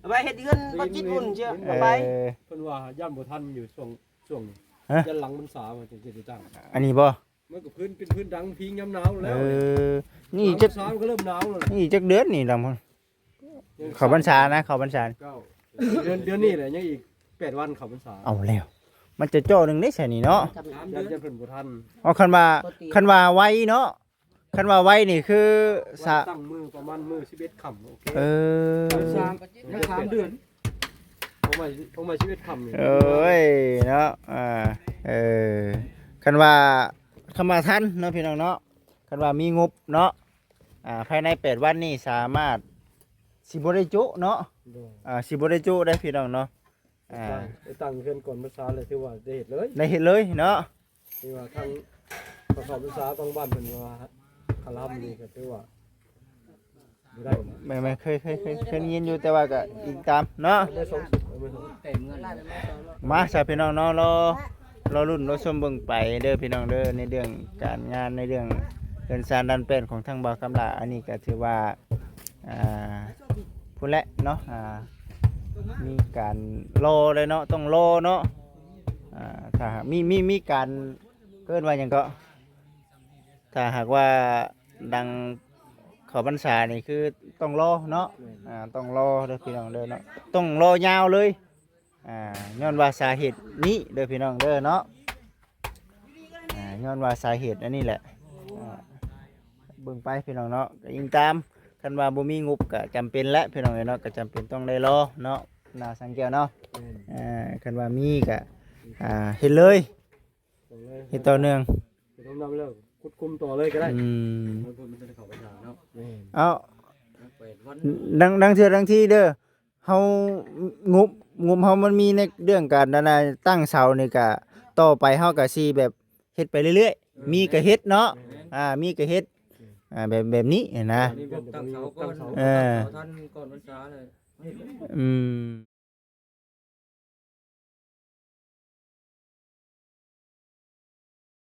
ໄວ້ເຮັດເຮືອນບັດຈິດພຸ້ນເຈົ້າ ເອີ ໄປ ເພິ່ນວ່າຢ້ານບໍ່ທັນຢູ່ຊ່ວງ ຊ່ວງນີ້ ຮະ ຢ້ານຫຼັງພັນສາວ່າຈັ່ງຊິໄດ້ຕັ້ງ ອັນນີ້ບໍ່? ມັນກໍພື້ນ ເປັນພື້ນດັງພິງຍາມໜາວແລ້ວ ເອີ ນີ້ຈັກ ຫຼັງພັນສາມັນກໍເລີ່ມໜາວແລ້ວ ນີ້ຈັກເດືອນນີ້ດຳ ເຂົ້າພັນສານະ ເຂົ້າພັນສາ ເກົ້າ ເດືອນ ເດືອນນີ້ແຫຼະ ຍັງອີກແປດວັນເຂົ້າພັນສາ ເອົາແລ້ວ ມັນຈະເຈາະໜຶ່ງເດ້ຊະນີ້ເນາະ ສາມເດືອນ ຢ້ານເພິ່ນບໍ່ທັນ ເອົາ ຄັນວ່າ ຄັນວ່າໄວເນາະ ຄັນວ່າໄວນີ້ຄື ສະ ຕັ້ງມື້ປະມານມື້ສິບເອັດຄ່ຳ ໂອເຄ ເອີ ສາມ ຍັງສາມເດືອນ ອອກມາ ອອກມາສິບເອັດຄ່ຳນີ້ ໂອ້ຍ ເນາະ ອ່າ ເອີ ຄັນວ່າ ຄັນວ່າທັນເນາະ ພີ່ນ້ອງເນາະ ຄັນວ່າມີງົບເນາະ ອ່າ ພາຍໃນແປດວັນນີ້ສາມາດ ຊິບໍ່ໄດ້ໂຈະເນາະ ໂດຍ ອ່າ ຊິບໍ່ໄດ້ໂຈະໄດ້ພີ່ນ້ອງເນາະ ອ່າ ໄດ້ຕັ້ງເຮືອນກ່ອນພັນສາແລ້ວ ຖືວ່າໄດ້ເຮັດເລີຍ ໄດ້ເຮັດເລີຍເນາະ ທີ່ວ່າທາງ ເຂົ້າພັນສາບາງບ້ານເພິ່ນວ່າຄະລຳນີ້ກໍຖືວ່າບໍ່ໄດ້ນະ ແມ່ນໆ ເຄີຍ ເຄີຍ ເຄີຍ ເຄີຍໄດ້ຍິນຢູ່ ແຕ່ວ່າກໍອີງຕາມເນາະ ເອົາໄວ້ສອງ ເອົາໄວ້ສອງ ມາຊະພີ່ນ້ອງເນາະ ລໍ ລໍລຸ້ນລໍຊົມເບິ່ງໄປເດີພີ່ນ້ອງເດີ ໃນເລື່ອງການງານ ໃນເລື່ອງເຮືອນຊານດັນແປ້ນຂອງທາງບ່າວຄຳຫຼ້າ ອັນນີ້ກໍຖືວ່າ ອ່າ ພຸ້ນແຫຼະເນາະ ອ່າ ມີການລໍແລ້ວເນາະ ຕ້ອງລໍເນາະ ອ່າ ຖ້າຫາກມີ ມີ ມີການ ເອີ້ນວ່າຫຍັງເກາະ ຖ້າຫາກວ່າດັງເຂົ້າພັນສານີ້ຄືຕ້ອງລໍເນາະ ແມ່ນ ອ່າ ຕ້ອງລໍເດີພີ່ນ້ອງເດີເນາະ ຕ້ອງລໍຍາວເລີຍ ອ່າ ຍ້ອນວ່າສາເຫດນີ້ເດີພີ່ນ້ອງເດີເນາະ ອ່າ ຍ້ອນວ່າສາເຫດອັນນີ້ແຫຼະ ອ່າ ເບິ່ງໄປພີ່ນ້ອງເນາະ ກໍອີງຕາມ ຄັນວ່າບໍ່ມີງົບກໍຈຳເປັນແຫຼະພີ່ນ້ອງເອີຍເນາະ ກໍຈຳເປັນຕ້ອງໄດ້ລໍເນາະ ໜ້າສັງແກ້ວເນາະ ແມ່ນ ອ່າ ຄັນວ່າມີກໍ ອ່າ ເຮັດເລີຍ ເຮັດຕໍ່ເນື່ອງ ເຮັດຕໍ່ເນື່ອງ ເຮັດຕໍ່ເນື່ອງ ເຮັດຕໍ່ເນື່ອງແລ້ວ ຂຸດຄຸມຕໍ່ເລີຍກໍໄດ້ ອືມ ມັນ ມັນຈະໄດ້ເຂົ້າໄປຫາເນາະ ແມ່ນ ເອົ້າ ແປດວັນ ລາງ ລາງເທື່ອລາງທີເດີ ເຮົາ ງົບ ງົບເຮົາມັນມີໃນເລື່ອງການ ອັນນ່າ ຕັ້ງເສົານີ້ກະ ຕໍ່ໄປເຮົາກະຊິແບບເຮັດໄປເລື້ອຍໆ ເອີ ມີກະເຮັດເນາະ ແມ່ນ ອ່າ ມີກະເຮັດ ອ່າ ແບບ ແບບນີ້ຫັ້ນນະ ອັນນີ້ແບບຕັ້ງເສົາກ່ອນ ເອີ ຕັ້ງເສົາທັນກ່ອນພັນສາເລີຍ ອືມ.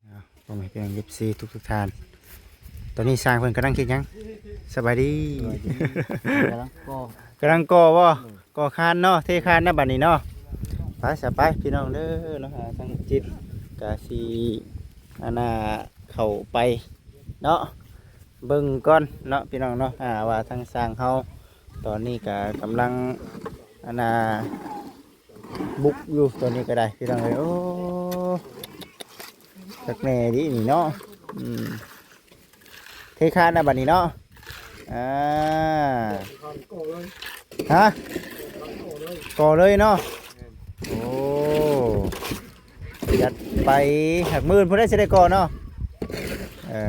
ອ້າວ ພໍ່ແມ່ພີ່ນ້ອງ ເອັຟຊີ ທຸກໆທ່ານ ຕອນນີ້ຊ່າງເພິ່ນກຳລັງເຮັດຫຍັງ? ສະບາຍດີ ສະບາຍດີ ກຳລັງກໍ່ ກຳລັງກໍ່ບໍ່? ເອີ ກໍ່ຄານເນາະ ເທຄານນະບັດນີ້ເນາະ ໄປຊະໄປພີ່ນ້ອງເດີເນາະ ອ່າ ທາງຈິດກະຊິ ອັນນ່າ ເຂົ້າໄປເນາະ ເບິ່ງກ່ອນເນາະ ພີ່ນ້ອງເນາະ ອ່າ ວ່າທາງຊ່າງເຮົາ ຕອນນີ້ກະກຳລັງ ອັນນ່າ ບຸກຢູ່ ຕອນນີ້ກໍໄດ້ພີ່ນ້ອງເອີຍ ໂອ້ ຄັກແນ່ເດນີ້ເນາະ ອືມ ເທຄານນະບັດນີ້ເນາະ ອ່າ ຮະ ກໍ່ເລີຍເນາະ ໂອ້ ຈັດໄປ ຫາກມື້ອື່ນພຸ້ນໄດ້ຊິໄດ້ກໍ່ເນາະ ເອີ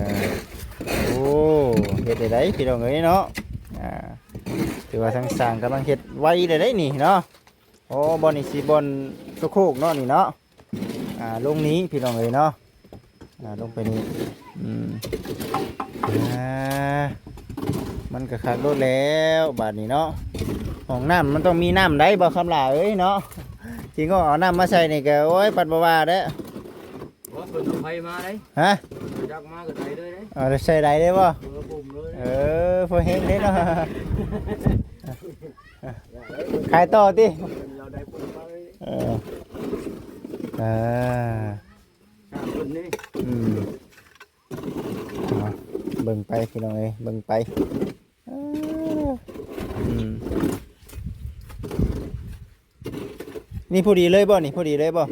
ໂອ້ ເຮັດໄດ້ໃດພີ່ນ້ອງເອີຍເນາະ ອ່າ ຖືວ່າທາງຊ່າງກຳລັງເຮັດໄວໄດ້ໃດນີ້ເນາະ ໂອ້ ບ່ອນນີ້ຊິບ່ອນໂຕໂຄກເນາະນີ້ເນາະ ອ່າ ລົງນີ້ພີ່ນ້ອງເອີຍເນາະ ອ່າ ລົງໄປນີ້ ອືມ ອ່າ ມັນກໍຄັກໂລດແລ້ວບາດນີ້ເນາະ ຫ້ອງນ້ຳມັນຕ້ອງມີນ້ຳໃດ໋ ບ່າວຄຳຫຼ້າເອີຍເນາະ ຊິງອກເອົານ້ຳມາໃສ່ນີ້ກໍ ໂອ້ຍ ປັດບໍ່ວ່າແລ້ວ ບໍ່ ເພິ່ນເອົາໄຟມາເດ້ ຮະ ເພິ່ນຈັກມາກໍໄດ້ເລີຍເດ້ ເອົາໃສ່ໄດ້ເດ້ບໍ່? ເອີ ບຸ້ມເລີຍ ເອີ ພໍແຮງເດ້ເນາະ ຂາຍຕໍ່ຕິ? ເອີ ເອີ ເບິ່ງໄປພີ່ນ້ອງເອີຍ ເບິ່ງໄປ ເອີ ອືມ ນີ້ພໍດີເລີຍບໍ່ນີ້? ພໍດີເລີຍບໍ່?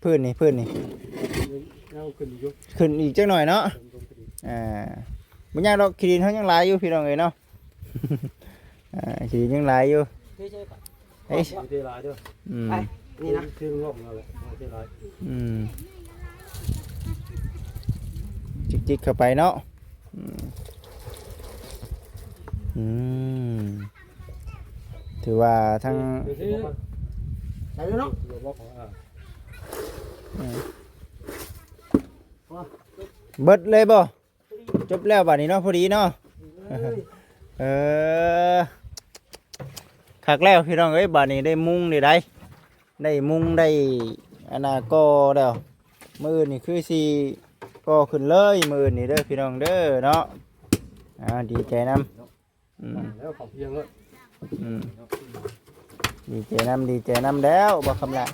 ພື້ນນີ້ ພື້ນນີ້ ເອົາຂຶ້ນຢູ່ ຂຶ້ນອີກຈັກໜ້ອຍເນາະ ຂຶ້ນ ຂຶ້ນອີກ ອ່າ ບໍ່ຍາກດອກ ຂີ້ດິນເຮົາຍັງຫຼາຍຢູ່ພີ່ນ້ອງເອີຍເນາະ ອ່າ ຂີ້ດິນຍັງຫຼາຍຢູ່ ເທໃສ່ປະ ເອີຍ ເທຫຼາຍເດີ ອືມ ໄປ ນີ້ນະ ເທລົງໆນັ້ນແຫຼະ ເທຫຼາຍ ອືມ ຈິກໆເຂົ້າໄປເນາະ ອືມ ອືມ ຖືວ່າທັງ ໃສ່ເລີຍເນາະ ອືມ ເບິດເລີຍບໍ່? ຈົບແລ້ວບາດນີ້ເນາະ ພໍດີເນາະ ເອີ ຄັກແລ້ວພີ່ນ້ອງເອີຍ ບາດນີ້ໄດ້ມຸງນີ້ໄດ໋ ໄດ້ມຸງໄດ້ ອັນນ່າ ກໍ່ແລ້ວ ມື້ອື່ນນີ້ຄືຊິກໍ່ຂຶ້ນເລີຍ ມື້ອື່ນນີ້ເດີພີ່ນ້ອງເດີເນາະ ອ່າ ດີໃຈນຳ ອືມ ແລ້ວເຂົ້າພຽງເລີຍ ອືມ ດີໃຈນຳ ດີໃຈນຳແລ້ວ ບໍ່ຄຳລະ.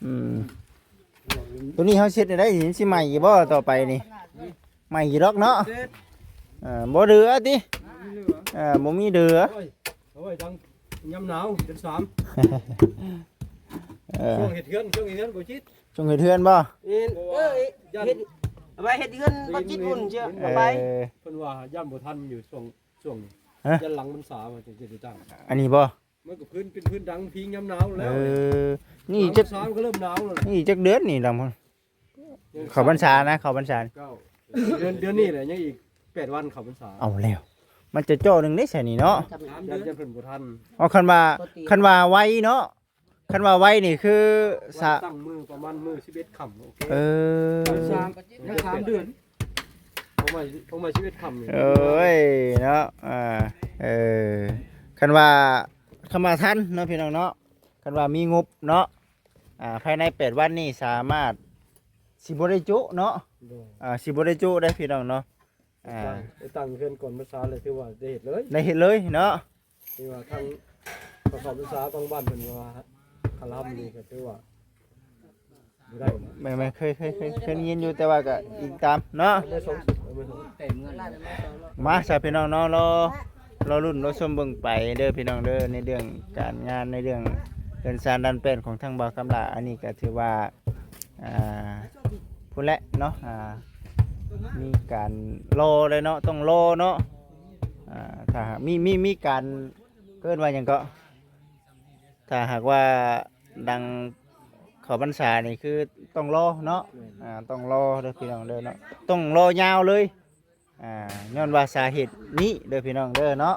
ອືມ ໂຕນີ້ເຮົາເຊັດໄດ້ ມັນຊິໃໝ່ຢູ່ບໍ່ຕໍ່ໄປນີ້? ໃໝ່ຢູ່ດອກເນາະ. ເອີ ບໍ່ເຫຼືອຕິ? ເອີ ບໍ່ມີເຫຼືອ. ເອົາໄວ້ ເອົາໄວ້ທາງຍາມໜາວເດືອນສາມ ເອີ ຊ່ວງເຮັດເຮືອນ ຊ່ວງເຮັດເຮືອນບໍ່ຈິດ ຊ່ວງເຮັດເຮືອນບໍ່? ເອີ ເອີ ເຮັດ ເອົາໄວ້ເຮັດເຮືອນບໍ່ຈິດພຸ້ນ ເອີ ເອົາໄປ. ເພິ່ນວ່າຢ້ານບໍ່ທັນຢູ່ຊ່ວງ ຊ່ວງນີ້ ຮະ? ຢ້ານຫຼັງພັນສາວ່າຈັ່ງຊິໄດ້ຈ້າງ. ອັນນີ້ບໍ່? ມັນກໍພື້ນ ເປັນພື້ນດັງພິງຍາມໜາວແລ້ວ. ເອີ ນີ້ຈັກ ສາມກໍເລີ່ມໜາວແລ້ວ. ນີ້ຈັກເດືອນນີ້ດຳ? ເຂົ້າພັນສານະ ເຂົ້າພັນສາ. ເກົ້າ ເດືອນ ເດືອນນີ້ແຫຼະ ຍັງອີກແປດວັນເຂົ້າພັນສາ. ເອົາແລ້ວ ມັນຈະເຈາະໜຶ່ງໄດ້ຊະນີ້ເນາະ. ຢ້ານ ຢ້ານເພິ່ນບໍ່ທັນ. ເອົາ ຄັນວ່າ ຄັນວ່າໄວເນາະ ຄັນວ່າໄວນີ້ຄື ສະ ຕັ້ງມື້ປະມານມື້ສິບເອັດຄ່ຳ. ໂອເຄ ເອີ ສາມ ຍັງສາມເດືອນ ປະມານ ປະມານສິບເອັດຄ່ຳນີ້. ໂອ້ຍເນາະ ອ່າ ເອີ ຄັນວ່າ ຄັນວ່າທັນເນາະ ພີ່ນ້ອງເນາະ ຄັນວ່າມີງົບເນາະ ອ່າ ພາຍໃນແປດວັນນີ້ສາມາດ ຊິບໍ່ໄດ້ຈຸເນາະ. ໂດຍ ອ່າ ຊິບໍ່ໄດ້ຈຸເດ້ ພີ່ນ້ອງເນາະ. ອ່າ ໄດ້ຕັ້ງ ໄດ້ຕັ້ງເຮືອນກ່ອນພັນສາແລ້ວ ຖືວ່າໄດ້ເຮັດເລີຍ ໄດ້ເຮັດເລີຍເນາະ. ທີ່ວ່າທາງປະຊາຊົນບາງບ້ານເພິ່ນວ່າຄະລຳນີ້ກໍຖືວ່າບໍ່ໄດ້ນະ. ແມ່ນໆ ເຄີຍ ເຄີຍ ເຄີຍ ເຄີຍໄດ້ຍິນຢູ່ ແຕ່ວ່າກໍອີງຕາມເນາະ. ເອົາມາສອງຊຸດ ເອົາມາສອງຊຸດ. ມາຊະພີ່ນ້ອງເນາະ ລໍ ລໍລຸ້ນລໍຊົມເບິ່ງໄປເດີພີ່ນ້ອງເດີ ໃນເລື່ອງການງານ ໃນເລື່ອງເຮືອນຊານດັດແປງຂອງທາງບ່າວຄຳຫຼ້າ. ອັນນີ້ກໍຖືວ່າ ອ່າ ພຸ້ນແຫຼະເນາະ ອ່າ ມີການລໍແຫຼະເນາະ ຕ້ອງລໍເນາະ. ອ່າ ຖ້າຫາກມີ ມີ ມີການ ເອີ້ນວ່າຫຍັງເກາະ ຖ້າຫາກວ່າດັງເຂົ້າພັນສານີ້ຄືຕ້ອງລໍເນາະ. ແມ່ນ ອ່າ ຕ້ອງລໍເດີພີ່ນ້ອງເດີເນາະ ຕ້ອງລໍຍາວເລີຍ. ອ່າ ຍ້ອນວ່າສາເຫດນີ້ເດີພີ່ນ້ອງເດີເນາະ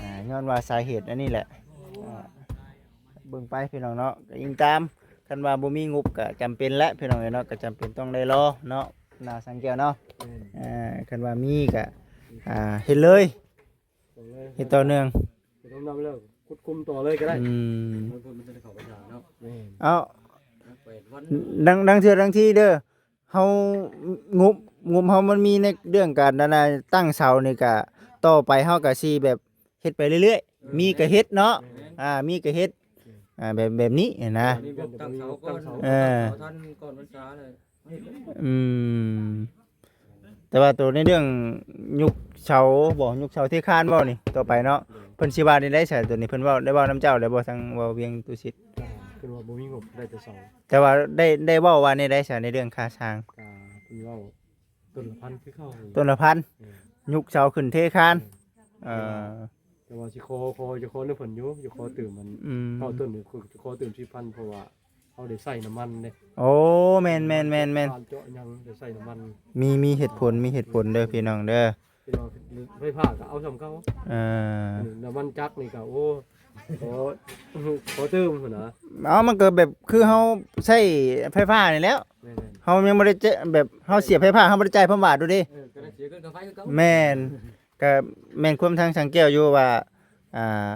ອ່າ ຍ້ອນວ່າສາເຫດອັນນີ້ແຫຼະ. ອ່າ ເບິ່ງໄປພີ່ນ້ອງເນາະ ກໍອີງຕາມ ຄັນວ່າບໍ່ມີງົບກໍຈຳເປັນແຫຼະພີ່ນ້ອງເອີຍເນາະ ກໍຈຳເປັນຕ້ອງໄດ້ລໍເນາະ ນ້າສັງແກ້ວເນາະ. ແມ່ນ ເອີ ຄັນວ່າມີກໍ ອ່າ ເຮັດເລີຍ ເຮັດຕໍ່ເນື່ອງ ເຮັດຕໍ່ເນື່ອງ ເຮັດຕໍ່ເນື່ອງ ເຮັດຕໍ່ເນື່ອງ ຂຸດຂຸມຕໍ່ເລີຍກໍໄດ້. ອືມ ມັນ ມັນຈະໄດ້ເຂົ້າໄປທາງເນາະ. ແມ່ນ ເອົາ ແປດວັນ ລາງ ລາງເທື່ອລາງທີເດີ ເຮົາ ງົບ ງົບເຮົາມັນມີໃນເລື່ອງການ ອັນນ່າ ຕັ້ງເສົານີ້ກະ ຕໍ່ໄປເຮົາກະຊິແບບເຮັດໄປເລື້ອຍໆ ເອີ ມີກະເຮັດເນາະ. ແມ່ນ ອ່າ ມີກະເຮັດ ອ່າ ແບບ ແບບນີ້ຫັ້ນນະ. ອັນນີ້ແບບຕັ້ງເສົາກ່ອນ ເອີ ຕັ້ງເສົາທັນກ່ອນພັນສາເລີຍ. ອືມ ແຕ່ວ່າໂຕໃນເລື່ອງຍຸກເສົາບໍ ຍຸກເສົາເທຄານບໍນີ້ ຕໍ່ໄປເນາະ ໂດຍ ເພິ່ນຊິວ່າແນວໃດຊະ? ໂຕນີ້ເພິ່ນເວົ້າ ໄດ້ເວົ້ານຳເຈົ້າແລ້ວບໍ ທາງເວົ້າວຽງຕຸສິດ? ເພິ່ນວ່າບໍ່ມີງົບ ໄດ້ແຕ່ເສົາ. ແຕ່ວ່າໄດ້ ໄດ້ເວົ້າວ່າແນວໃດຊະ ໃນເລື່ອງຄ່າສ້າງ? ກໍເພິ່ນເວົ້າຕົ້ນລະພັນຄືເກົ່າ. ຕົ້ນລະພັນ. ແມ່ນ ຍຸກເສົາຂຶ້ນເທຄານ. ແມ່ນ ເອີ ແຕ່ວ່າຊິຂໍ ຂໍ ຈະຂໍນຳເພິ່ນຢູ່ ຈະຂໍຕື່ມມັນ ອືມ ເຂົ້າຕົ້ນນີ້ ຈະຂໍຕື່ມສິບພັນ ເພາະວ່າເຮົາໄດ້ໃຊ້ນ້ຳມັນເດ້. ໂອ້ ແມ່ນໆໆໆ ເຈາະຫຍັງໄດ້ໃຊ້ນ້ຳມັນ. ມີ ມີເຫດຜົນ ມີເຫດຜົນເດີພີ່ນ້ອງເດີ. ເປັນວ່າໄຟຟ້າກໍເອົາສ່ຳເກົ່າ. ເອີ ນ້ຳມັນຈັກນີ້ກໍ ໂອ້ ຂໍ ຂໍຕື່ມພຸ້ນນະ. ເອົາ ມັນກໍແບບຄືເຮົາໃຊ້ໄຟຟ້ານີ້ແຫຼ້ວ. ແມ່ນໆ ເຮົາຍັງບໍ່ໄດ້ ແບບເຮົາສຽບໄຟຟ້າ ເຮົາບໍ່ໄດ້ຈ່າຍພາມບາດໂດເດ້. ເອີ ກໍໄດ້ເສຍເງິນຄ່າໄຟຄືເກົ່າ. ແມ່ນ ກໍແມ່ນຄວາມທາງຊ່າງແກ້ວຢູ່ວ່າ ອ່າ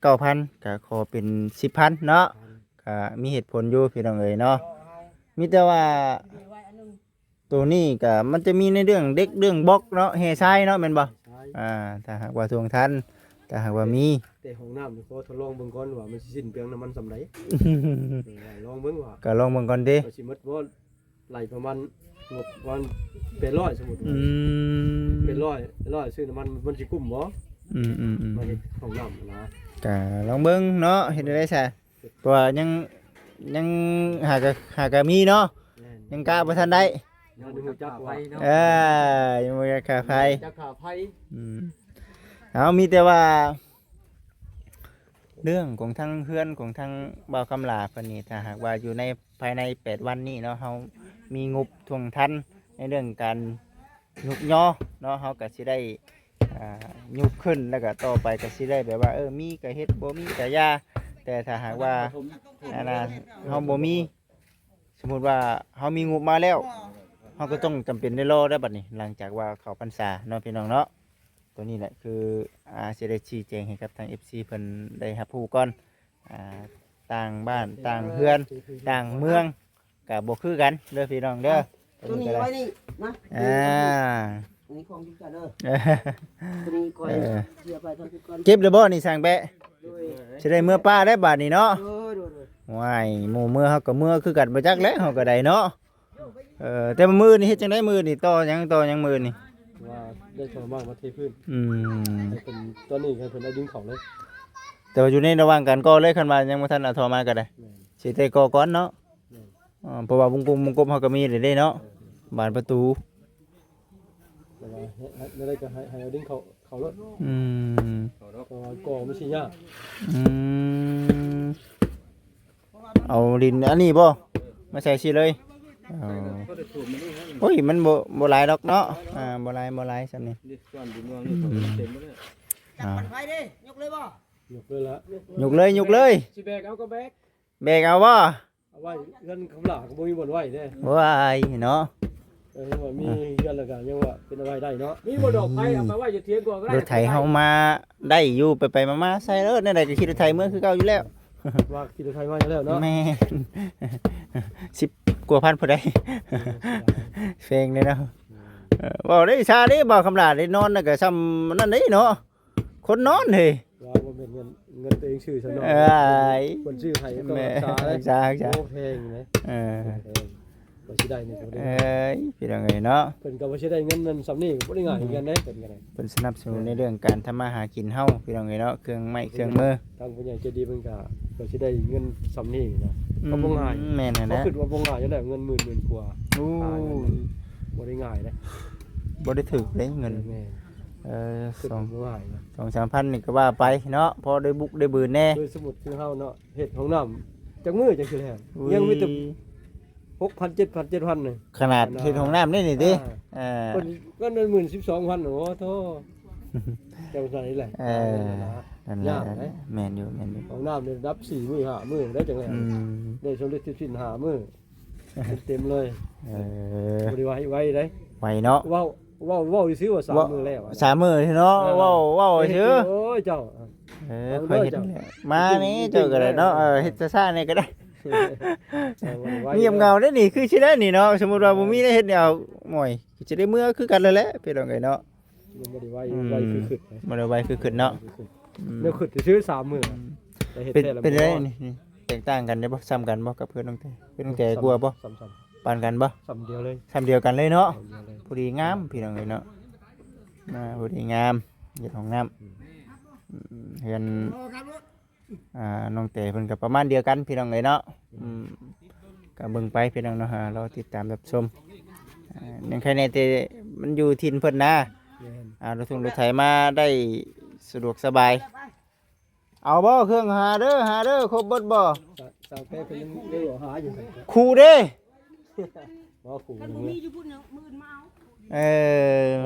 ເກົ້າພັນ ກໍຂໍເປັນສິບພັນເນາະ. ກໍມີເຫດຜົນຢູ່ພີ່ນ້ອງເອີຍເນາະ. ມີແຕ່ວ່າ ໂຕນີ້ກະມັນຈະມີໃນເລື່ອງເດັກເລື່ອງບລັອກເນາະ ແຮ່ຊາຍເນາະ ແມ່ນບໍ່? ແຮ່ຊາຍ ອ່າ ຖ້າຫາກວ່າທວງທັນ ຖ້າຫາກວ່າມີ. ແຕ່ຫ້ອງນ້ຳນີ້ຂໍທົດລອງເບິ່ງກ່ອນວ່າມັນຊິສິ້ນເປືອງນ້ຳມັນສ່ຳໃດ. ເອີ ລອງເບິ່ງວ່າ ກໍລອງເບິ່ງກ່ອນຕິ ວ່າຊິໝົດບໍ່ ໄລ່ປະມານງົບປະມານແປດຮ້ອຍ ສົມມຸດວ່າ ອືມ ແປດຮ້ອຍ ແປດຮ້ອຍ ຊື້ນ້ຳມັນ ມັນຊິກຸ້ມບໍ່? ອືມໆໆ ມາເຮັດຫ້ອງນ້ຳນະ. ກໍລອງເບິ່ງເນາະ ເຮັດແນວໃດຊະ? ເພາະວ່າຍັງ ຍັງຫາກະ ຫາກະມີເນາະ. ແມ່ນ ຍັງກະບໍ່ທັນໄດ້ ຍັງບໍ່ຮູ້ຈັກວ່າ ເອີ ຍັງບໍ່ຈັກຄ່າໄຟ ຈັກຄ່າໄຟ. ອືມ ເອົາ ມີແຕ່ວ່າ ເລື່ອງຂອງທາງເຮືອນຂອງທາງບ່າວຄຳຫຼ້າເພິ່ນນີ້ ຖ້າຫາກວ່າຢູ່ໃນພາຍໃນແປດວັນນີ້ເນາະ ເຮົາມີງົບຖ້ວງທັນໃນເລື່ອງການ ຍຸກຍໍເນາະ ເຮົາກໍຊິໄດ້ ອ່າ ຍຸກຂຶ້ນ ແລ້ວກໍຕໍ່ໄປກໍຊິໄດ້ແບບວ່າ ເອີ ມີກໍເຮັດ ບໍ່ມີກໍຢ່າ. ແຕ່ຖ້າຫາກວ່າ ອັນນ່າ ເຮົາບໍ່ມີ ສົມມຸດວ່າເຮົາມີງົບມາແລ້ວ ເຮົາກໍຕ້ອງຈຳເປັນໄດ້ລໍໄດ້ບັດນີ້ ຫຼັງຈາກວ່າເຂົ້າພັນສາເນາະ ພີ່ນ້ອງເນາະ. ໂຕນີ້ແຫຼະຄື ອ່າ ຊິໄດ້ຊີ້ແຈງໃຫ້ກັບທາງເອັຟຊີເພິ່ນໄດ້ຮັບຮູ້ກ່ອນ. ອ່າ ຕ່າງບ້ານຕ່າງເຮືອນຕ່າງເມືອງກໍບໍ່ຄືກັນເດີພີ່ນ້ອງເດີ. ເອົາ ໂຕນີ້ໄວ້ນີ້ນະ ອ່າ ອັນນີ້ຂອງຢູ່ກັນເດີ ໂຕນີ້ຂ້ອຍ ເອີ ເສຍໄປທາງພຸ້ນກ່ອນ. ເກັບແລ້ວບໍ່ນີ້ຊ່າງແປະ? ຊິໄດ້ເມືອປ່າແລ້ວບາດນີ້ເນາະ. ໂດຍ ໂດຍ ໂດຍ. ວ້າຍ ໝູ່ເມືອເຮົາກໍເມືອຄືກັນ ບໍ່ຈັກແຫຼະ ເຮົາກໍໄດ້ເນາະ. ເອີ ແຕ່ມື້ນີ້ເຮັດຈັ່ງໃດ? ມື້ນີ້ຕໍ່ຫຍັງ ຕໍ່ຫຍັງມື້ນີ້? ວ່າໄດ້ທໍ່ມາ ມາເທພື້ນ. ອືມ ໃຫ້ເພິ່ນ ຕອນນີ້ໃຫ້ເພິ່ນເອົາດິນເຂົ້າເລີຍ. ແຕ່ວ່າຢູ່ໃນລະຫວ່າງການກໍ່ເລີຍ ຄັນວ່າຍັງບໍ່ທັນເອົາທໍ່ມາກໍໄດ້. ແມ່ນ. ຊິໄດ້ກໍ່ກ່ອນເນາະ. ແມ່ນ. ເອີ ເພາະວ່າວົງກົບ ວົງກົບເຮົາກໍມີແລ້ວເດ້ເນາະ. ເອີ ບານປະຕູ. ແຕ່ວ່າໃຫ້ ໃຫ້ ແນວໃດກໍໃຫ້ ໃຫ້ເອົາດິນເຂົ້າ ເຂົ້າໂລດ. ອືມ ເພາະວ່າກໍ່ມັນຊິຍາກ. ອືມ ເອົາດິນອັນນີ້ບໍ່ ມາໃສ່ຊິເລີຍ? ເອີ ໂອ້ຍ ມັນບໍ່ ບໍ່ຫຼາຍດອກເນາະ. ອ່າ ບໍ່ຫຼາຍ ບໍ່ຫຼາຍສ່ຳນີ້. ອືມ ອ່າ ຈັບປັນໄຟເດ້ ຍົກເລີຍບໍ່? ຍົກເລີຍລະ ຍົກເລີຍ ຍົກເລີຍ. ຊິແບກເອົາກໍແບກ ແບກເອົາບໍ່? ເອົາໄວ້ເຮືອນຄຳຫຼາກໍບໍ່ມີບ່ອນໄວ້ເດ້. ວ້າຍເນາະ. ເອີ ຍັງວ່າມີເຮືອນແລ້ວກໍຍັງວ່າເປັນໄວ້ໄດ້ເນາະ. ມີບໍ່ດອກໄຟ ເອົາໄປໄວ້ຢູ່ທຽງກ່ອນກໍໄດ້. ລົດໄຖເຮົາມາໄດ້ຢູ່ ໄປໆມາໆໃສ່ໂລດ. ແນວໃດກໍຂີ່ລົດໄຖເມືອຄືເກົ່າຢູ່ແລ້ວ. ວ່າຂີ່ລົດໄຖມາຢູ່ແລ້ວເນາະ. ແມ່ນ ສິບກວ່າພັນພຸ້ນໃດ. ເອີ ແພງເດ້ເນາະ. ເອີ ເວົ້າໄດ້ຊາເດ້ ບ່າວຄຳຫຼາເດ້ ນອນແລ້ວກໍຊ່ຳນັ້ນເດ້ເນາະ. ຄົນນອນເຮີ້ຍ. ວ່າບໍ່ແມ່ນເງິນ ເງິນຕົວເອງຊື້ຊະເນາະ. ເອີຍ ຄົນຊື້ໃຫ້ຕ້ອງ ແມ່ນ ຮັກສາເດ້. ຮັກສາ ຮັກສາ. ໂອ້ ແພງນະ. ເອີ ແພງ. ວ່າຊິໄດ້ນີ້ກໍບໍ່ໄດ້. ເອີຍ ພີ່ນ້ອງເອີຍເນາະ. ເພິ່ນກໍວ່າຊິໄດ້ເງິນນັ້ນຊ່ຳນີ້ກໍບໍ່ໄດ້ງ່າຍຄືກັນເດ້. ເພິ່ນກໍໄດ້ ເພິ່ນສະໜັບສະໜູນໃນເລື່ອງການທຳມາຫາກິນເຮົາ ພີ່ນ້ອງເອີຍເນາະ. ເຄື່ອງໄມ້ເຄື່ອງມື ທາງຜູ້ໃຫຍ່ໃຈດີເພິ່ນກໍ ກໍຊິໄດ້ເງິນຊ່ຳນີ້ນະ. ອືມ ກໍບໍ່ງ່າຍ. ແມ່ນຫັ້ນແຫຼະ. ເຮົາຄິດວ່າບໍ່ງ່າຍຢູ່ແລ້ວ ເງິນໝື່ນ ໝື່ນກວ່າ. ໂອ້ ຫາເງິນບໍ່ໄດ້ງ່າຍເດ້. ບໍ່ໄດ້ຖືກເດ້ເງິນ. ແມ່ນ. ເອີ ສອງ ສອງສາມພັນນີ້ກໍວ່າໄປເນາະ ພໍໄດ້ບຸກໄດ້ບືນແດ່. ຄືສົມມຸດຄືເຮົາເນາະ ເຮັດຫ້ອງນ້ຳຈັກມື້ຈັ່ງຊິແລ້ວ? ຍັງມີແຕ່ຫົກພັນ ເຈັດພັນ ເຈັດພັນນີ້. ຂະໜາດເຮັດຫ້ອງນ້ຳນີ້ນີ້ຕິ? ອ່າ ເອີ ເພິ່ນກໍໜຶ່ງໝື່ນ ສິບສອງພັນ. ໂອ້ໂທ້ ຈັ່ງຊັ້ນນີ້ແຫຼະ. ເອີ ຍາກເດ້. ແມ່ນຢູ່ ແມ່ນຢູ່. ຫ້ອງນ້ຳນີ້ລະດັບສີ່ມື້ຫ້າມື້ໄດ້ຈັ່ງແລ້ວ. ອືມ ໄດ້ສົມເດັດສິນຫ້າມື້. ເຕັມໆເລີຍ. ເອີ ບໍ່ໄດ້ວ່າໃຫ້ໄວເດ້. ໄວເນາະ. ເວົ້າ ເວົ້າ ເວົ້າຊື່ວ່າສາມມື້ແລ້ວ. ສາມມື້ເນາະ. ເອີ ເວົ້າ ເວົ້າຊື່. ໂອ້ຍ ເຈົ້າ. ເອີ ຂ້ອຍເຮັດແລ້ວ. ມານີ້ເຈົ້າກໍໄດ້ເນາະ. ເອີ ເຮັດຊ້າໆນີ້ກໍໄດ້. ເອີ ບໍ່ໄດ້ໄວ. ງຽບເຫງົາເດ້ນີ້ ຄືຊິໄດ້ນີ້ເນາະ. ສົມມຸດວ່າບໍ່ມີໄດ້ເຮັດແນວ ໂອ້ຍ ຊິໄດ້ເມືອຄືກັນແລ້ວແຫຼະ ພີ່ນ້ອງເອີຍເນາະ. ຍັງບໍ່ໄດ້ໄວ ອືມ ໄວຄືຄິດນະ. ບໍ່ໄດ້ໄວຄືຄິດເນາະ. ອືມ ແນວຄິດຊື່ສາມມື້. ອືມ ແຕ່ເຮັດ ເປັນ ແທ້ລະ ເປັນໄດ້ນີ້ ນີ້ແຕກຕ່າງກັນໄດ້ບໍ່? ສ່ຳກັນບໍ່ກັບເພື່ອນນ້ອງແຕ? ເພື່ອນນ້ອງແຕກວ່າບໍ່? ສ່ຳ ສ່ຳ ປານກັນບໍ່? ສ່ຳດຽວເລີຍ. ສ່ຳດຽວກັນເລີຍເນາະ. ສ່ຳດຽວເລີຍ. ພໍດີງາມ ພີ່ນ້ອງເອີຍເນາະ. ອ່າ ພໍດີງາມ ເຮັດຫ້ອງນ້ຳ. ອືມ ອືມ ເຮືອນ ອ່າ ນ້ອງແຕເພິ່ນກໍປະມານດຽວກັນ ພີ່ນ້ອງເອີຍເນາະ. ອືມ ກໍເບິ່ງໄປ ພີ່ນ້ອງເນາະ ລໍຕິດຕາມຮັບຊົມ. ອ່າ ຍັງໃຄແດ່ແຕ່ມັນຢູ່ຖິ່ນເພິ່ນນະ. ແມ່ນ. ອ່າ ລົດຖົງລົດໄຖມາໄດ້ສະດວກສະບາຍ. ເອົາບໍ່ເຄື່ອງ? ຫາເດີ ຫາເດີ ຄົບເບິດບໍ່? ສາ ສາວແກ້ເພິ່ນຍັງ ຍັງເອົາຫາຢູ່. ຄູເດ້? ບໍ່ ຄູ ມັນບໍ່ມີຢູ່ພຸ້ນ ມື້ອື່ນມາເອົາ. ເອີ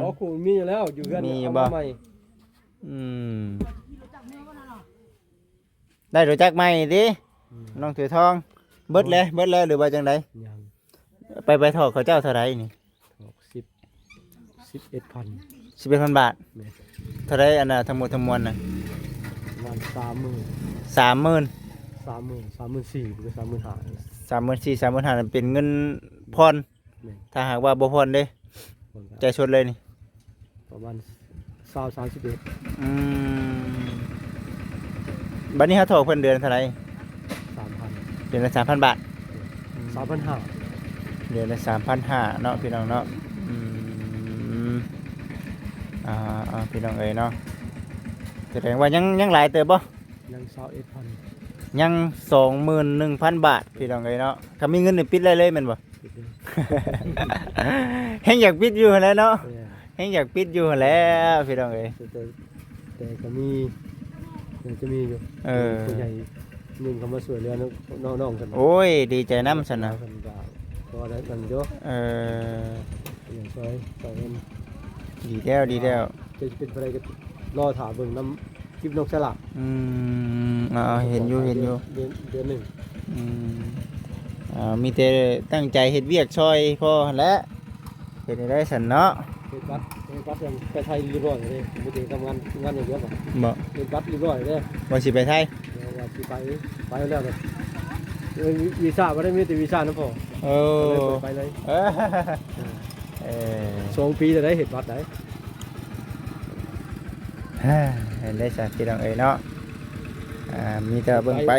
ບໍ່ ຄູມີຢູ່ແລ້ວ ຢູ່ເຮືອນ ມີຢູ່ບໍ່? ເອົາມາໃໝ່. ອືມ ໄດ້ລົດຈັກໃໝ່ຕິ? ອືມ ນ້ອງຖືທອງ. ເບິດແລ້ວ ເບິດແລ້ວ ຫຼືວ່າຈັ່ງໃດ? ຍັງ. ໄປ ໄປຖອກເຂົາເຈົ້າເທົ່າໃດນີ້? ຖອກສິບ ສິບເອັດພັນ. ສິບເອັດພັນບາດ. ແມ່ນ. ເທົ່າໃດອັນນ່າ ທັງໝົດທັງມວນນະ? ປະມານສາມໝື່ນ. ສາມໝື່ນ. ສາມໝື່ນ ສາມໝື່ນສີ່ ຫຼື ສາມໝື່ນຫ້າ. ສາມໝື່ນສີ່ ສາມໝື່ນຫ້າ ນັ້ນເປັນເງິນຜ່ອນ. ແມ່ນ. ຖ້າຫາກວ່າບໍ່ຜ່ອນເດ້? ຜ່ອນກໍ ຈ່າຍສົດເລີຍນີ້? ປະມານຊາວ ສາມສິບເອັດ. ອືມ ບັດນີ້ເຮົາຖອກເພິ່ນເດືອນເທົ່າໃດ? ສາມພັນ. ເດືອນລະສາມພັນບາດ. ອືມ ສາມພັນຫ້າ. ເດືອນລະສາມພັນຫ້າເນາະ ພີ່ນ້ອງເນາະ. ອືມ ອ່າ ພີ່ນ້ອງເອີຍເນາະ ສະແດງວ່າຍັງ ຍັງຫຼາຍເຕີບບໍ່? ຍັງຊາວເອັດພັນ. ຍັງສອງໝື່ນໜຶ່ງພັນບາດ ພີ່ນ້ອງເອີຍເນາະ. ຖ້າມີເງິນນີ້ປິດໄດ້ເລີຍແມ່ນບໍ່? ແຮງຢາກປິດຢູ່ຫັ້ນແຫຼະເນາະ. ເອີ ແຮງຢາກປິດຢູ່ຫັ້ນແຫຼະ ພີ່ນ້ອງເອີຍ. ແຕ່ ແຕ່ກໍມີ ຍັງຈະມີຢູ່. ເອີ ຜູ້ໃຫຍ່ຍິນເຂົ້າມາຊ່ວຍເຫຼືອນ້ອງໆກັນ. ໂອ້ຍ ດີໃຈນຳຊັ້ນນະ. ເພິ່ນກໍພໍໄດ້ນັ້ນຢູ່. ເອີ ຍັງຊ່ວຍ ຊ່ວຍກັນ. ດີແລ້ວ ດີແລ້ວ. ຈະເປັນເທົ່າໃດກໍລໍຖ້າເບິ່ງນຳ ຄລິບນ້ອງສະຫຼາ. ອືມ ເອົາ ເຫັນຢູ່ ເຫັນຢູ່. ເດືອນ ເດືອນໜຶ່ງ. ອືມ ເອົາ ມີແຕ່ຕັ້ງໃຈເຮັດວຽກຊ່ອຍພໍ່ຫັ້ນແຫຼະ. ເຮັດໄດ້ຊັ້ນເນາະ. ເຮັດບັດ ເຮັດບັດໄປໄທຮຽບຮ້ອຍເລີຍ. ບໍ່ໄດ້ທຳງານ ງານຢ່າງດຽວ. ບໍ່ ເຮັດບັດຮຽບຮ້ອຍເລີຍ. ວ່າຊິໄປໄທ? ເອີ ວ່າຊິໄປ ໄປແລ້ວ. ເອີ ວີຊາບໍ່ໄດ້ ມີແຕ່ວີຊານຳພໍ່. ໂອ້ ໄປເລີຍ. ເອີ ເອີ ສອງປີແລ້ວໄດ໋ ເຮັດບັດໄດ໋. ເຫັນໄດ້ຊະ ພີ່ນ້ອງເອີຍເນາະ. ອ່າ ມີແຕ່ເບິ່ງໄປ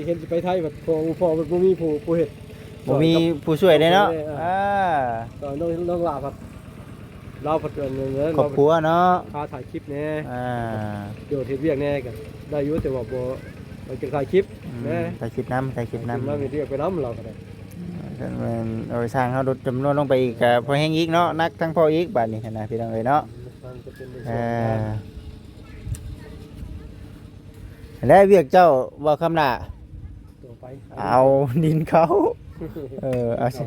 ເຫັນຊິໄປໄທ ບັດພໍ່ ພໍ່ ບໍ່ມີຜູ້ ຜູ້ເຮັດ ບໍ່ມີຜູ້ຊ່ວຍເດ້ເນາະ ຊ່ອຍເດ້ ອ່າ ອ່າ ຕອນນ້ອງ ນ້ອງຫຼ້າພັດ ລາວພັດ ອັນນັ້ນ ຄອບຄົວເນາະ ຄ່າຖ່າຍຄລິບແດ່ ອ່າ ໂດດເຮັດວຽກແດ່ ກໍໄດ້ຢູ່ ແຕ່ວ່າບໍ່ ໄປຈະຖ່າຍຄລິບ ອືມ ນະ ຖ່າຍຄລິບນຳ ຖ່າຍຄລິບນຳ ຖ່າຍຄລິບນຳ ເຮັດວຽກໄປນຳ ລາວກໍໄດ້ ເອີ ຄັນແມ່ນ ເອົາຊ່າງເຮົາລົດຈຳນວນລົງໄປອີກ ກໍພໍແຮງອີກເນາະ ໜັກທັງພໍ່ອີກ ບາດນີ້ຫັ້ນນະ ພີ່ນ້ອງເອີຍເນາະ ເອີ ແລະວຽກເຈົ້າ ເວົ້າຄຳໜ້າ ເອົາດິນເຂົ້າ ເອີ ເອົາໃສ່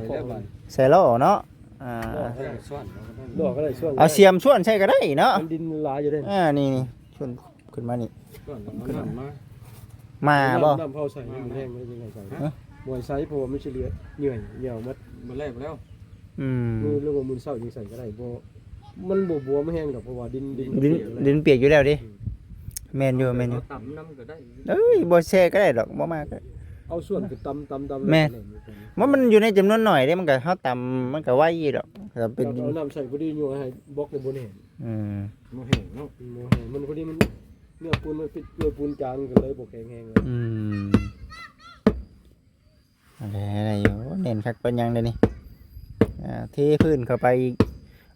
ໃສ່ລໍ້ເນາະ ອ່າ ເອົາສຽມສ່ວນໃສ່ກໍໄດ້ເນາະ ມັນດິນຫຼາຍຢູ່ເດ້ ອ່າ ນີ້ໆ ສ່ວນຂຶ້ນມານີ້ ສ່ວນເອົານ້ຳມາ ມາບໍ່ ນ້ຳ ນ້ຳເຜົາໃສ່ ມັນແຫ້ງ ມັນຍັງໃສ່ ຮະ ບໍ່ໃສ່ ເພາະວ່າມັນຊິເຫຼືອເຫຍື່ອຍ ເຫຍື້ອໝົດ ມັນແລ້ວ ອືມ ມື້ ຫຼືວ່າມື້ເຊົ້າຈຶ່ງໃສ່ກໍໄດ້ ບໍ່ ມັນບໍ່ບວມແຮງດອກ ເພາະວ່າດິນ ດິນ ດິນ ດິນປຽກຢູ່ແລ້ວເດ້ ອືມ ແມ່ນຢູ່ ແມ່ນຢູ່ ເອົາຕຳນຳກໍໄດ້ ເອີຍ ບໍ່ແຊ່ກໍໄດ້ດອກ ບໍ່ມາກໍ ເອົາສ່ວນໄປຕຳ ຕຳ ຕຳ ແມ່ນ ແລ້ວ ມັນ ມັນຢູ່ໃນຈຳນວນໜ້ອຍເດ້ ມັນກໍ ເຮົາຕຳ ມັນກໍໄວຢູ່ດອກ ກໍເປັນ ເອົານ້ຳໃສ່ພໍດີ ຍົວໃຫ້ບລັອກມັນບໍ່ແໜ້ນ ອືມ ບໍ່ແຫ້ງເນາະ ບໍ່ແຫ້ງ ມັນພໍດີ ມັນ ເນື້ອປູນມັນຕິດ ເນື້ອປູນຈາງ ກໍເລີຍບໍ່ແຂງແຮງເລີຍ ອືມ ອັນໃດ ອັນໃດຢູ່ ແໜ້ນຄັກປານຫຍັງເດນີ້ ອ່າ ເທພື້ນເຂົ້າໄປອີກ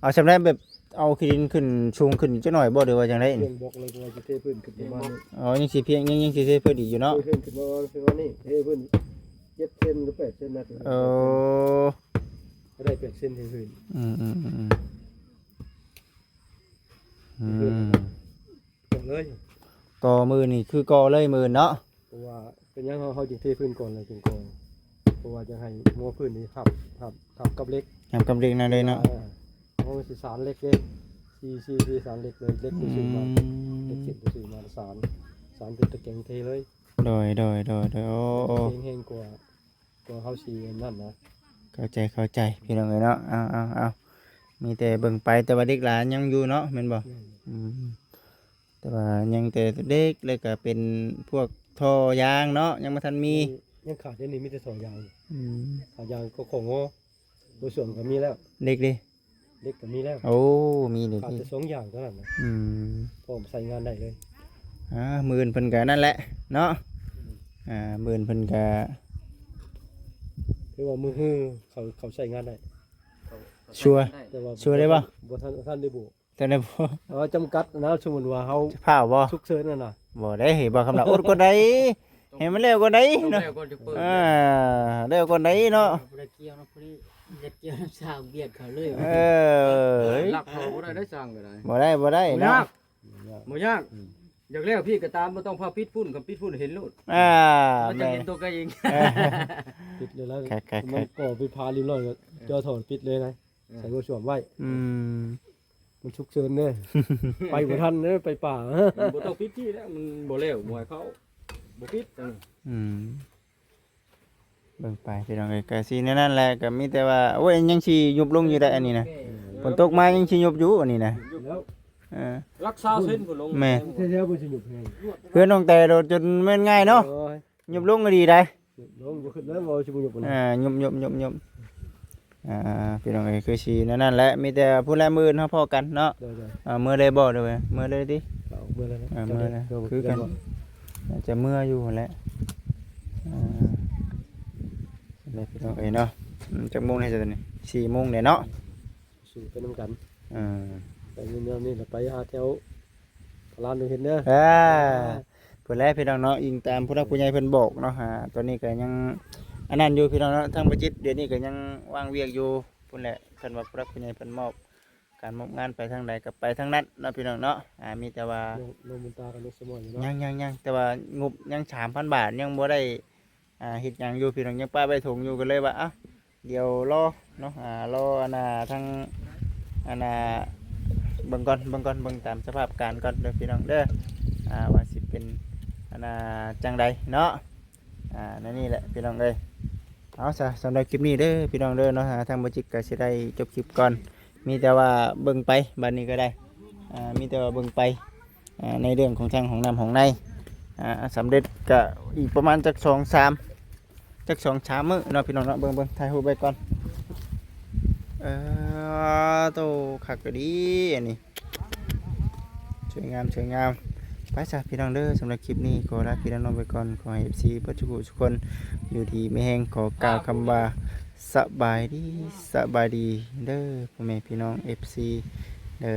ເອົາສ່ຳໃດ ແບບເອົາຂີ້ດິນຂຶ້ນສູງຂຶ້ນຈັກໜ້ອຍບໍ່ ຫຼືວ່າຈັ່ງໃດ ພຽງບລັອກເລີຍ ເພາະວ່າຊິເທພື້ນຂຶ້ນປະມານນີ້ ອໍ ຍັງຊິພຽງ ຍັງ ຍັງຊິເທພື້ນອີກຢູ່ເນາະ ເທພື້ນຂຶ້ນປະມານ ປະມານນີ້ ເທພື້ນເຈັດເຊັນ ຫຼື ແປດເຊັນນະ ເອີ ກໍໄດ້ແປດເຊັນ ເທພື້ນ ອືມໆໆ ອືມ ກໍ່ເລີຍ ກໍ່ມື້ນີ້ຄືກໍ່ເລີຍມື້ເນາະ ເພາະວ່າເປັນຫຍັງເຮົາ ເຮົາຈຶ່ງເທພື້ນກ່ອນ ແລ້ວຈຶ່ງກໍ່ ເພາະວ່າຈະໃຫ້ຫົວພື້ນນີ້ຮັບ ຮັບ ຮັບກັບເຫຼັກ ຮັບກັບເຫຼັກນັ້ນເລີຍເນາະ ເອີ ເຮົາຊິສານເຫຼັກເດ້ ຊິ ຊິ ຊິສານເຫຼັກເລີຍ ເຫຼັກທີ່ຊື້ມາ ອືມ ເຫຼັກເສັ້ນທີ່ຊື້ມາສານ ສານເປັນຕະແກງເທເລີຍ ໂດຍ ໂດຍ ໂດຍ ໂດຍ ໂອ້ ແຂງແຮງກວ່າ ກວ່າເຮົາຊິອັນນັ້ນນະ ເຂົ້າໃຈ ເຂົ້າໃຈ ພີ່ນ້ອງເອີຍເນາະ ເອົາ ເອົາ ເອົາ ມີແຕ່ເບິ່ງໄປ ແຕ່ວ່າເດັກຫຼານຍັງຢູ່ເນາະ ແມ່ນບໍ່ ແມ່ນ ອືມ ແຕ່ວ່າຍັງແຕ່ເດັກ ແລ້ວກໍເປັນພວກທໍ່ຢາງເນາະ ຍັງບໍ່ທັນມີ ຍັງ ຍັງຂາດ ດຽວນີ້ມີແຕ່ທໍ່ຢາງ ອືມ ຖ້າຢາງກໍຂອງງໍ ບໍ່ສ່ວນກໍມີແລ້ວ ເດັກເດ ເດັກກໍມີແລ້ວ ໂອ້ ມີເດ ຂາດແຕ່ສອງຢ່າງເທົ່ານັ້ນນະ ອືມ ພ້ອມໃຊ້ງານໄດ້ເລີຍ ອ່າ ມື້ອື່ນເພິ່ນກໍນັ້ນແຫຼະເນາະ ອືມ ອ່າ ມື້ອື່ນເພິ່ນກໍ ຄືວ່າມື້ຮືເຂົາ ເຂົາໃຊ້ງານໄດ້ ເຂົາ ເຂົາ ຊົວ ໃຊ້ງານໄດ້ ແຕ່ວ່າ ຊົວໄດ້ບໍ່ ບໍ່ທັນ ບໍ່ທັນໄດ້ໂບກ ແຕ່ໃນບໍ່ ເອີ ຈຳກັດນະ ສົມມຸດວ່າເຮົາ ພ້າວບໍ່ ສຸກເສີນນັ້ນນະ ບໍ່ໄດ້ ເຫັນບໍ່ ຄຳລະ ອົດກ່ອນໃດ ໃຫ້ມັນແລ້ວກ່ອນໃດເນາະ ຕ້ອງແລ້ວກ່ອນຈະເປີດ ອ່າ ແລ້ວກ່ອນໃດເນາະ ບໍ່ໄດ້ກ່ຽວນຳຜູ້ນີ້ ຢາກກ່ຽວນຳຊ່າງວຽກເຂົາເລີຍ ເອີ ລັກເຂົາບໍ່ໄດ້ ໄດ້ຊ່າງກໍໄດ້ ບໍ່ໄດ້ ບໍ່ໄດ້ເນາະ ບໍ່ຍາກ ອືມ ຢາກແລ້ວພີ້ກໍຕາມ ບໍ່ຕ້ອງພາປິດພຸ້ນ ຄັນປິດພຸ້ນເຫັນໂລດ ອ່າ ມັນຈະເຫັນ ແມ່ນ ຕົວແກເອງ ເອີ ປິດເລີຍລະ ມັນກໍ່ໄປພາລຽບຮ້ອຍ ກໍຈໍ່ຖອນປິດເລີຍນະ ໃສ່ໂຖສ້ວມໄວ້ ອືມ ມັນສຸກເສີນເດ້ ໄປບໍ່ທັນເດ້ ໄປປ່າ ມັນບໍ່ຕ້ອງປິດທີ່ແລ້ວ ມັນບໍ່ແລ້ວ ບໍ່ໃຫ້ເຂົ້າ ບໍ່ປິດ ອືມ ເບິ່ງໄປພີ່ນ້ອງເອີຍ ກະຊິແນວນັ້ນແຫຼະ ກະມີແຕ່ວ່າ ໂອ້ຍ ຍັງຊິຍຸບລົງຢູ່ໄດ໋ ອັນນີ້ນະ ຝົນຕົກມາຍັງຊິຍຸບຢູ່ ອັນນີ້ນະ ແລ້ວ ເອີ ຫຼັກຊາວເຊັນພຸ້ນລົງ ແມ່ນ ແທ້ໆ ບໍ່ຊິຍຸບແຮງ ເຮືອນນ້ອງແຕ່ໂດນຈົນແມ່ນງ່າຍເນາະ ໂອ້ຍ ຍຸບລົງກໍດີໄດ໋ ຍຸບລົງບໍ່ຂຶ້ນເລີຍ ບໍ່ຊິບໍ່ຍຸບ ອ່າ ຍຸບໆໆໆ ອ່າ ພີ່ນ້ອງເອີຍ ຄືຊິແນວນັ້ນແຫຼະ ມີແຕ່ພຸ້ນແຫຼະ ມື້ອື່ນເຮົາພໍ້ກັນເນາະ ໂດຍໆ ອ່າ ເມືອເລີຍບໍ່ ຫຼືວ່າເມືອເລີຍຕິ ເອົາເມືອເລີຍນະ ອ່າ ເມືອເລີຍ ຄືກັນ ອາດຈະເມືອຢູ່ຫັ້ນແຫຼະ ອ່າ ແລ້ວພີ່ນ້ອງເອີຍເນາະ ອືມ ຈັກໂມງແລ້ວຊະຕອນນີ້ ສີ່ໂມງແລ້ວເນາະ ສູ້ໄປນຳກັນ ອ່າ ໄປຍາມນີ້ລະໄປຫາແຖວ ພະລານ ເຮັດເດີ ອ່າ ພຸ້ນແຫຼະພີ່ນ້ອງເນາະ ອີງຕາມຜູ້ຫຼັກຜູ້ໃຫຍ່ເພິ່ນບອກເນາະ ອ່າ ຕອນນີ້ກໍຍັງອັນນັ້ນຢູ່ພີ່ນ້ອງເນາະ ທາງບໍ່ຈິດດຽວນີ້ກໍຍັງວາງວຽກຢູ່ ພຸ້ນແຫຼະ ຄັນວ່າຜູ້ຫຼັກຜູ້ໃຫຍ່ເພິ່ນມອບການມອບງານໄປທາງໃດກໍໄປທາງນັ້ນເນາະ ພີ່ນ້ອງເນາະ ອ່າ ມີແຕ່ວ່າ ນ້ອງ ນ້ອງບຸນຕາກັບນ້ອງສະໝອຍຢູ່ເນາະ ຍັງໆໆ ແຕ່ງົບຍັງສາມພັນບາດ ຍັງບໍ່ໄດ້ ອ່າ ເຮັດຫຍັງຢູ່ພີ່ນ້ອງ ຍັງປະໄວ້ຖົງຢູ່ ກໍເລີຍວ່າ ເອົ້າ ດຽວລໍເນາະ ອ່າ ລໍອັນນ່າ ທາງອັນນ່າ ເບິ່ງກ່ອນ ເບິ່ງກ່ອນ ເບິ່ງຕາມສະພາບການກ່ອນເດີພີ່ນ້ອງເດີ ອ່າ ວ່າຊິເປັນອັນນ່າ ຈັ່ງໃດເນາະ ອ່າ ແນວນີ້ແຫຼະພີ່ນ້ອງເອີຍ ເອົາຊະ ສຳລັບຄລິບນີ້ເດີພີ່ນ້ອງເດີເນາະ ອ່າ ທາງບໍ່ຈິດກໍຊິໄດ້ຈົບຄລິບກ່ອນ ມີແຕ່ວ່າເບິ່ງໄປ ບາດນີ້ກໍໄດ້ ອ່າ ມີແຕ່ວ່າເບິ່ງໄປ ອ່າ ໃນເລື່ອງຂອງທາງຫ້ອງນ້ຳຫ້ອງໃນ ອ່າ ສຳເລັດກະອີກປະມານຈັກສອງສາມ ຈັກສອງສາມມື້ເນາະ ພີ່ນ້ອງເນາະ ເບິ່ງໆ ຖ່າຍຮູບໄວ້ກ່ອນ ເອີ ໂຕ ຄັກກະດີ ອັນນີ້ ສວຍງາມ ສວຍງາມ ໄປຊະພີ່ນ້ອງເດີ ສຳລັບຄລິບນີ້ຂໍລາພີ່ລານ້ອງໄປກ່ອນ. ຂໍໃຫ້ເອັຟຊີເບິດທຸກຜູ້ທຸກຄົນຢູ່ດີມີແຮງ. ຂໍກ່າວຄຳວ່າສະບາຍດີ ສະບາຍດີເດີພໍ່ແມ່ພີ່ນ້ອງເອັຟຊີເດີ.